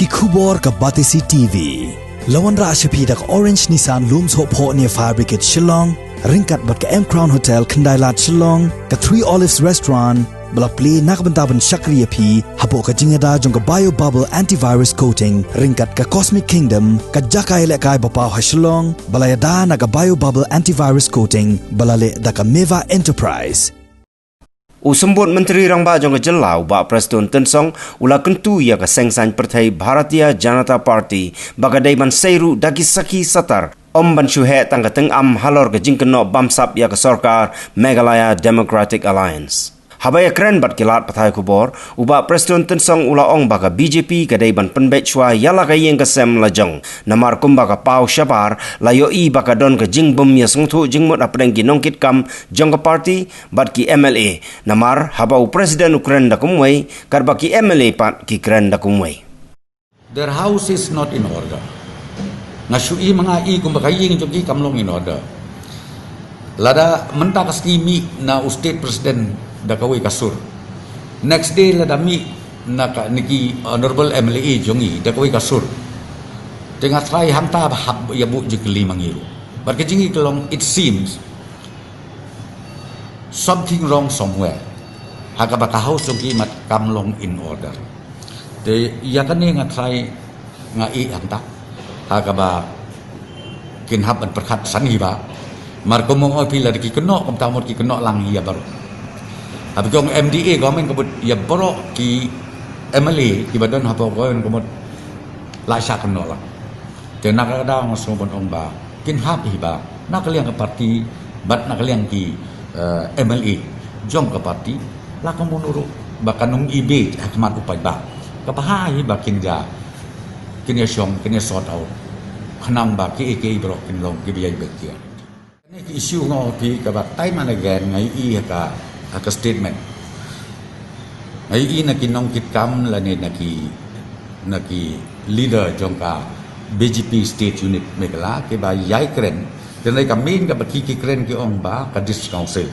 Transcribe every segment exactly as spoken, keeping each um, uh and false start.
Ki khubor ka Batesi T V. La wanrah sha phi da ka Orange Nissan Lum Sohphoh near Fire Brigade Shillong, ryngkat bad ka M Crown Hotel Khyndailad Shillong, ka Three Olives Restaurant, ba la plie na ka bynta ban shakri ïa phi hapoh ka jingïada jong ka Bio Bubble Antivirus Coating, ryngkat ka Cosmic Kingdom, ka jaka ïalehkai ba paw ha Shillong, ba la ïada na ka Bio Bubble Antivirus Coating, ba la leh da ka Meva Enterprise. U Symbud Myntri Rangbah jong ka Jylla, u Bah Prestone Tynsong, u la kyntu ïa ka Seng Saiñ Pyrthei Bharatiya Janata Party ba ka dei ban sei ruh da ki sakhi satar, ym ban shu heh tang ka tyngam halor ka jingkynnoh bamsap ïa ka sorkar Meghalaya Democratic Alliance. Haba ïakren bad ki lad pathai khubor, u Bah Prestone Tynsong u la ong ba ka B J P ka dei ban pynbeit shuwa ïa la ka ïing ka sem la jong, namar kumba ka paw shabar la ïohi ba ka don ka jingbym ïasngewthuh jingmut hapdeng ki nongkitkam jong ka party bad ki M L A, namar haba u President u kren da kumwei, katba ki M L A pat ki kren da kumwei. Their house is not in order. Nga shu i ma nga i kumba ka ïing jong ki kam long in order. Lada mynta ka sngi mih na u state president da kawei ka sur. Next day lada mih na ka, na ki honorable M L A jong i da kawei ka sur. Te nga tharai hangta ba hap ïa buh jingkylli ma ngi ruh. Bad ka jingkylli ka long, it seems something wrong somewhere. Ha kaba ka house jong ki mat kam long in order. Te ïa kane nga tharai nga i hangta. Ha kaba kin hap ban pyrkhat san hi ba. Mar kumno phi lada ki kynnoh kumta mut ki kynnoh lang ïa baroh. Haba ki ong M D A government ka mut ïa baroh ki M L A kiba don hapoh government ka mut la shah kynnoh lang. Te na ka daw nga sngew ban ong ba kin hap hi ba na ka liang ka party bad na ka liang ki, eh, M L A jong ka party la ka mut ruh ba kan ym i beit ha khmat u paidbah. Kaba ha hi ba kin ïa, kin ïa shong, kin ïa sort out. Khnang ba kiei kiei baroh kin long kiba ïai beit ïa. Kane ka issue nga ong phi kaba time and again nga ïohi ha ka, ha ka statement. Nga ïohi na ki nongkitkam lane na ki, na ki leader jong ka B J P State Unit Meghalaya kiba ïai kren. Te na ka main kaba ki, ki kren ki ong ba ka District Council.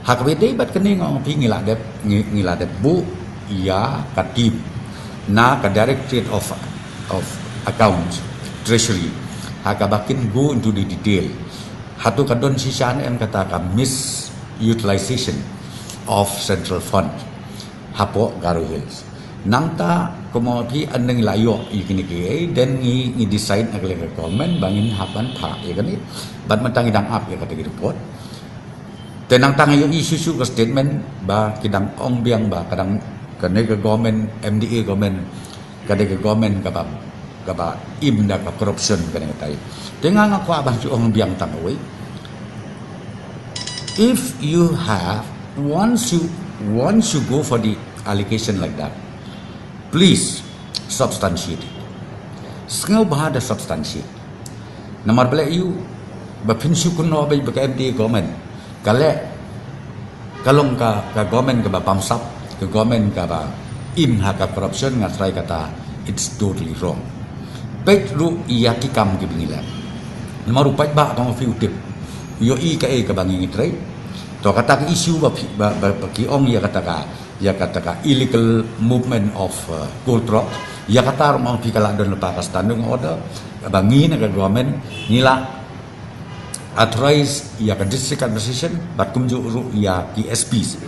Ha kaba ïadei bad kane nga ong phi ngi la dep, ngi, ngi la dep buh ïa ka team na ka Directorate of, of Accounts, Treasury. Ha kaba kin go into the detail. Hato ka don shisha ne em kata ka misutilization of central fund hapoh Garo Hills. Nangta kumno phi, ynda ngi la ïoh ïa kine kiei, then ngi, ngi decide na ka liang ka government ba ngin hap ban phah ïa kane. Bad mynta ngi dang ap ïa kata ka report. Te nangta nga ïohi shuh shuh ka statement ba ki dang ong biang ba ka dang, kane ka government, M D A government, ka dei ka government kaba, kaba im da ka corruption kane katai. Te nga nga kwah ban shu ong biang tang kawei. If you have, once you, once you go for the allegation like that, please substantiate it. Sngewbha da substantiate. Namar ba leh ïa u ba phin shu kynnoh ba ka M D A government ka leh, ka long ka, ka government kaba bamsap, ka government kaba im ha ka corruption, nga tharai kata it's totally wrong. Peit ruh ïa ki kam kiba ngi leh. Namar u paidbah ka ong phi u tip, u ïohi kaei kaba ngi ngi trei. To kata ka issue ba phi, ba, ba, ba ki ong ïa kata ka, ïa kata ka illegal movement of, uh, coal truck. Ïa kata ruh ma ong phi ka la don lypa ka standing order. Ba ngi na ka government ngi la authorize ïa ka district administration bad kumjuh ruh ïa ki S Ps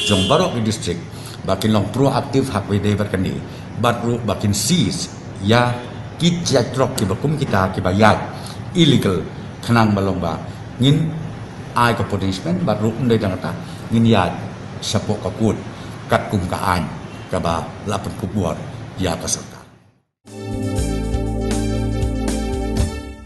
jong baroh ki district ba kin long proactive ha kaba ïadei bad kane, bad ruh ba kin seize ïa ki jait truck kiba kum kita kiba ïaid illegal, khnang ba long ba ngin ai ka punishment bad ruh ym dei tang kata, ngin ïaid shapoh ka court katkum ka aiñ kaba la pynkup bor ïa ka sorkar.